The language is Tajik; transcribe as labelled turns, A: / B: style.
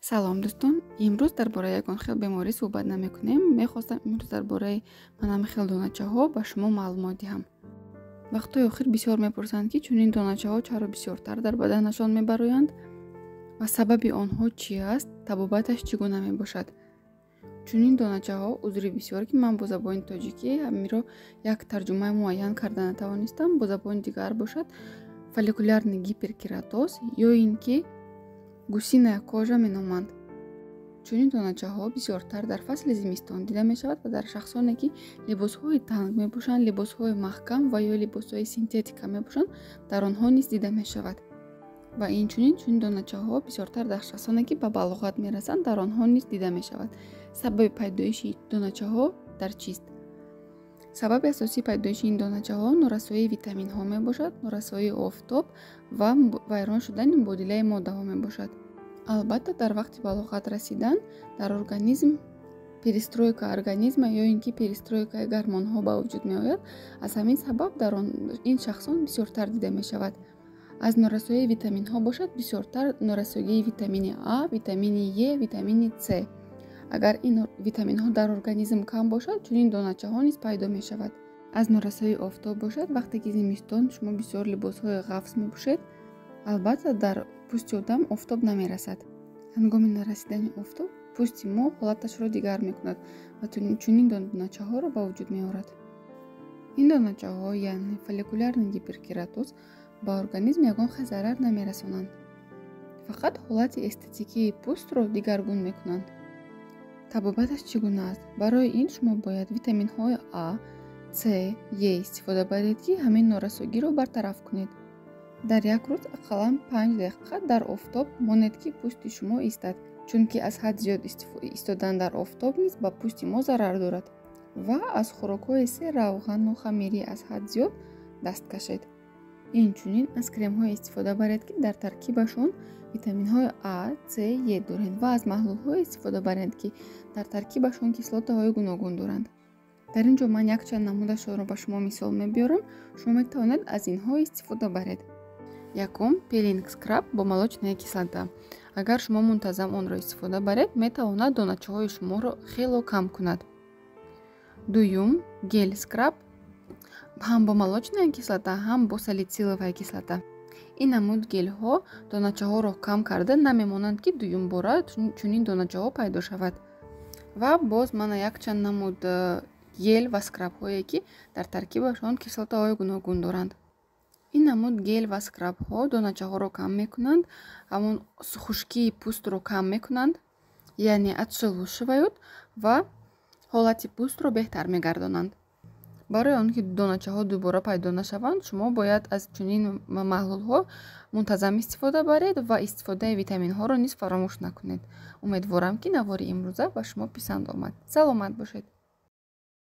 A: Салом, дӯстон! Имрӯз дар бораи ягон хел беморӣ суҳбат намекунем. Мехостам имрӯз дар бораи манами хел доначаҳо ба шумо маълумот диҳам. Вақтҳои охир бисёр мепурсанд, ки чунин доначаҳо чаро бисёртар дар баданашон мебароянд ва сабаби онҳо чӣ аст, табобаташ чӣ гуна мебошад. Чунин доначаҳо, узри бисёр, ки ман бо забони тоҷикӣ ҳамиро як тарҷумаи муайян карда натавонистам, бо забони дигар бошад фолликулярный гиперкератоз ё ин ки гусиная кожа меноманд. Чунин доначаҳо бисёртар дар фасли зимистон дида мешавад ва дар шахсоне, ки либосҳои танг мепӯшанд, либосҳои маҳкам ва ё либосҳои синтетика мепӯшанд, дар онҳо низ дида мешавад. Ва инчунин чунин доначаҳо бисёртар дар шахсоне, ки ба балоғат мерасанд, дар онҳо низ дида мешавад. Сабаби пайдоиши доначаҳо дар чист? Сабаби асосии пайдоиши ин доначаҳо норасоии витаминҳо мебошад, норасоии офтоб ва вайрон шудани мубодилаи моддаҳо мебошад. Албатта, дар вақти балоғат расидан дар организм перестройка организма ё ин ки перестройкаи гормонҳо ба вуҷуд меояд. Аз ҳамин сабаб дар ин шахсон бисёртар дида мешавад. Аз норасоии витаминҳо бошад, бисёртар норасоии витамини А, витамини Е, витамини С. Агар ин витаминҳо дар организм кам бошад, чунин доначаҳо низ пайдо мешавад. Аз норасоии офтоб бошад, вақте ки зимистон шумо бисёр либосҳои ғафз мепӯшед, албатта, дар пӯсти одам офтоб намерасад. Ҳангоми нарасидани офтоб пӯсти мо ҳолаташро дигар мекунад ва чунин доначаҳоро ба вуҷуд меорад. Ин доначаҳо, яъне фолликулярный гиперкератоз, ба организм ягон хел зарар намерасонанд, фақат ҳолати эстетикии пӯстро дигаргун мекунанд. Табобаташ чӣ гуна аст? Барои ин шумо бояд витаминҳои А, С, Е истифода баред, ки ҳамин норасогиро бартараф кунед. Дар як рӯз ақаллан 5 дақиқа дар офтоб монед, ки пӯсти шумо истад, чунки аз ҳад зиёд истодан дар офтоб низ ба пӯсти мо зарар дорад. Ва аз хӯрокҳои серравғану хамирӣ аз ҳад зиёд даст кашед. Инчунин аз кремҳое истифода баред, ки дар таркибашон витаминҳои А, С, Е доранд, ва аз маҳлулҳое истифода баред, ки дар таркибашон кислотаҳои гуногун доранд. Дар ин ҷо ман якчанд намудашонро ба шумо мисол мебиёрам, шумо метавонед аз инҳо истифода баред. Якум, пилинг скраб бо молочная кислота. Агар шумо мунтазам онро истифода баред, метавонад доначаҳои шуморо хело кам кунад. Дуюм, гель скраб ҳам бо молочная кислота, ҳам бо салициловая кислота. Ин намуд гелҳо доначаҳоро кам карда, намемонанд, ки дуюмбора чунин доначаҳо пайдо шавад. Ва боз мана якчанд намуд гель ва скрабҳое, ки дар таркибашон кислотаҳои гуногун доранд. Ин намуд гель ва скрабҳо доначаҳоро кам мекунанд, ҳамон хушкии пӯстро кам мекунанд, яъне отшелушивают, ва ҳолати пӯстро беҳтар мегардонанд. Барои он ки доначаҳо дубора пайдо нашаванд, шумо бояд аз чунин маҳлулҳо мунтазам истифода баред ва истифодаи витаминҳоро низ фаромӯш накунед. Умедворам, ки навори имрӯза ба шумо писанд омад. Саломат бошед.